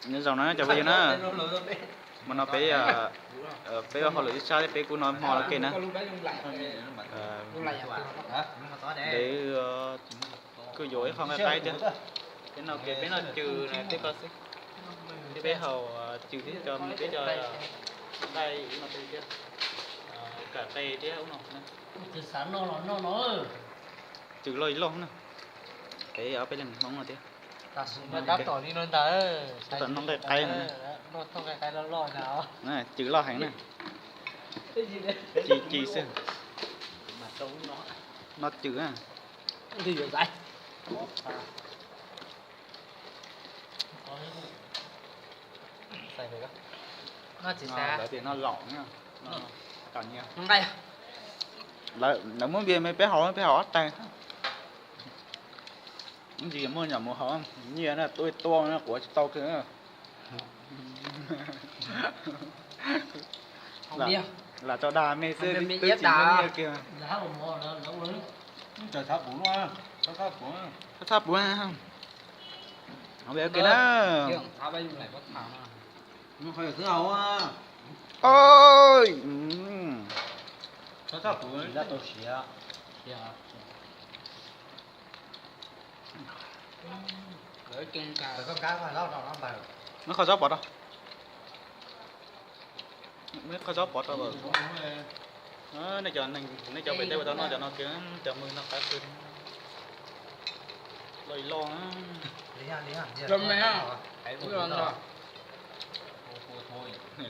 Nyob zoo na cov phooj ywg na, hmo no peb, peb ua hauj lwm ib sab thiab peb kuj noj hmo ua ke na. Ntev kuj yuav ib qho nqaij qaib thiab. Peb noj, peb noj cws na tej ko xwb, thiab peb haus cws thiab cov, peb cov nqaij no thiab, kam qe thiab ub no. Cws loj ib loj na, peb ob peb leeg Hmoob no thiab. Tab tom li no ntag, tab tom noj nqaij qaib no, cws loj heev na. Ci ci xwb, noj cws. Lawv tias noj laum, lawv muab npias me peb haus, peb haus ob tag. Ntsis muaj nyuam mus haus nyiaj na, tuaj tuaj na, quav tsis tau kiag. Lam tso dag me xwb, twb tsis muaj nyiaj kiag. Txhob txhab puv na. Muab qhov zob pov rau. Muab qhov zob pov rau. Nej cov, nej cov pem teb puas tau noj cov no kiag, cov mws no qab xwb. Loj loj.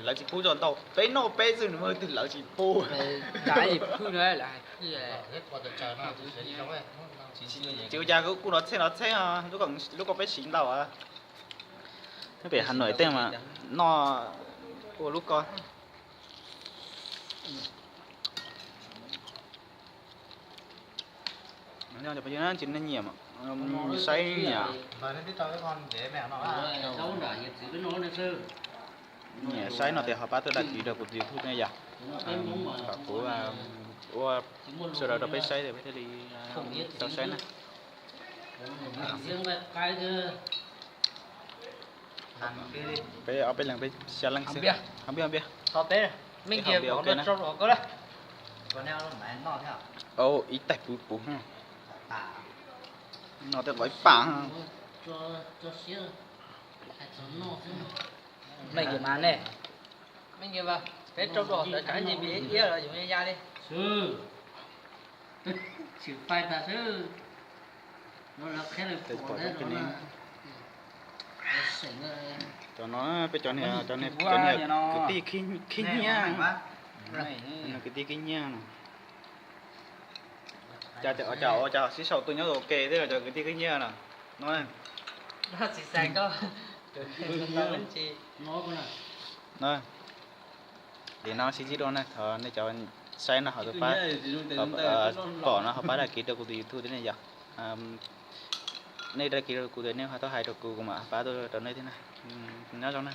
Lawv tsis pub tso ntau, peb noj peb xwb nws muaj twg lawv tsis pub. Tsis ua cas, kuj nov txhej nov txhej, lub ko peb siv ntau. Nyob pem Has Nois tej mas noj ua lub ko. Tsis nej nyiam, saib nyiam, nyiam saib no ces ho pab tuaj dag kis rau kuv tus YouTube ne yom. Kom kuv ua sawv daws rau peb saib peb thiaj li tau saib na. Peb ob peb leeg peb xya leej xwb. Hab npiab, hab npiab. Ib tais puv puv. No tej qhov ib pam. Meej mas ne, peb rau dua lawv tsam nyiam pim iab los yus ya li. Tsis fais tas xwb. Cov no peb cov niag, cov niag kwv tij khib nyiab, kwv tij khib nyiab no. Cas ua cas sib sau tuaj nyob ua ke thiab cov kwv tij khib nyiab no. Tim no sib ntsib dua na, nej cov saib no ho pab, pom no ho pab dag kis rau kuv tus YouTube thiab ne yom. Nej dag kis rau kuv tus nej ho tau hais rau kuv, kuv mam pab tuaj rau nej thiab na. Nyob zoo na.